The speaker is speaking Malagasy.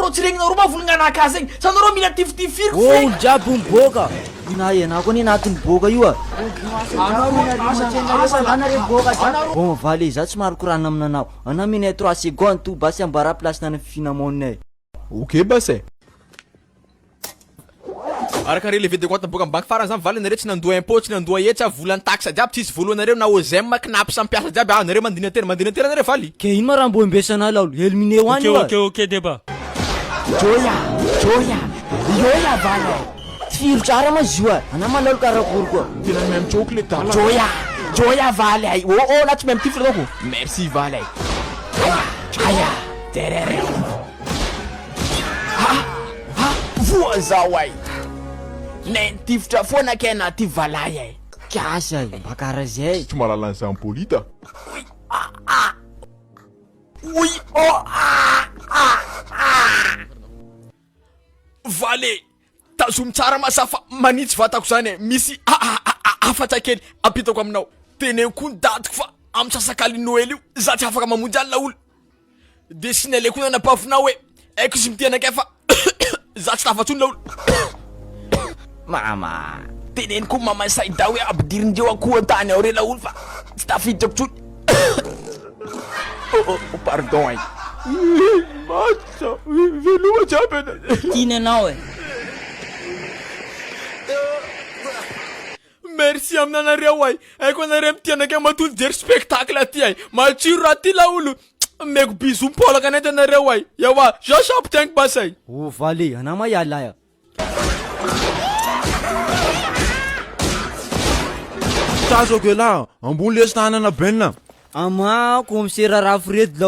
Rô tsy regninareo ma volognanakahy zegny sa nareo mila tifitifiriko Ô fe. olo jiaby miboaka. Ina ianah koa anie anatin'ny boka io a. Bon vale za tsy maro korana aminanao. Anah menay trois secondes to basy ambara place nany finamonne ay. Ok basy e. Araka ny relevé de compte niboaka am banky farany zany valy nareo tsy nandoa impôt tsy nandoa hetra volan'ny taxe jiaby tsisy voalohanareo na OGM cnaps mpiasa jiaby ah nareo mandinatera mandinatera nareo valy. Ke ino ma raha mbo imbesana laolo eliminer ho any Ok io a. ok ok deba. Joya! Joya! Joya valy e! Tifiro tsara ma izy io a! Anah ma laolo karakory koa. Tena mahay mitsoky le dala. Joya! Joya valy ay! Oh oh na tsy mahay mitifitra ataoko. Merci valy ay. Aya! Aya! Terere! Ha! Ha! Voa zao ay! Nentifitra foana kay na ty valay ay. Kiasy ay! Mba kara zay. Tsy mahalala an'izany Polita. Oy ah ah! Oy oh ah ah ah! Vale! Tazomy tsara ma za fa manitsy vatako zany e! Misy hafatra kely ampitako aminao. Teneno koa ny dadiko fa amin'ny sasakalin'ny Noely io za tsy afaka mamonjy any laolo. De signaleko koa ny anabavinao hoe haiko izy mitia anakay fa za tsy tafa tsony laolo. Mama! Teneno koa maman'i Saida hoe ampidirindreo akoho an-tany ao re laolo fa tsy tafiditra tsony. Oh oh oh pardon ay. Maty za, veloma jiaby e. Tiany anao e. Merci aminanareo ay, haiko anareo mitia anakay matoa nijery spectacle aty ay, matsiro raha ty laolo, omeko bisous mipolaka anay anareo ay, ewa za chapitre basy ay. Oh vale, anah ma ialahy a. Tazako elah, ambony lesy tanana Ben. Ama commissaire Rafredy la.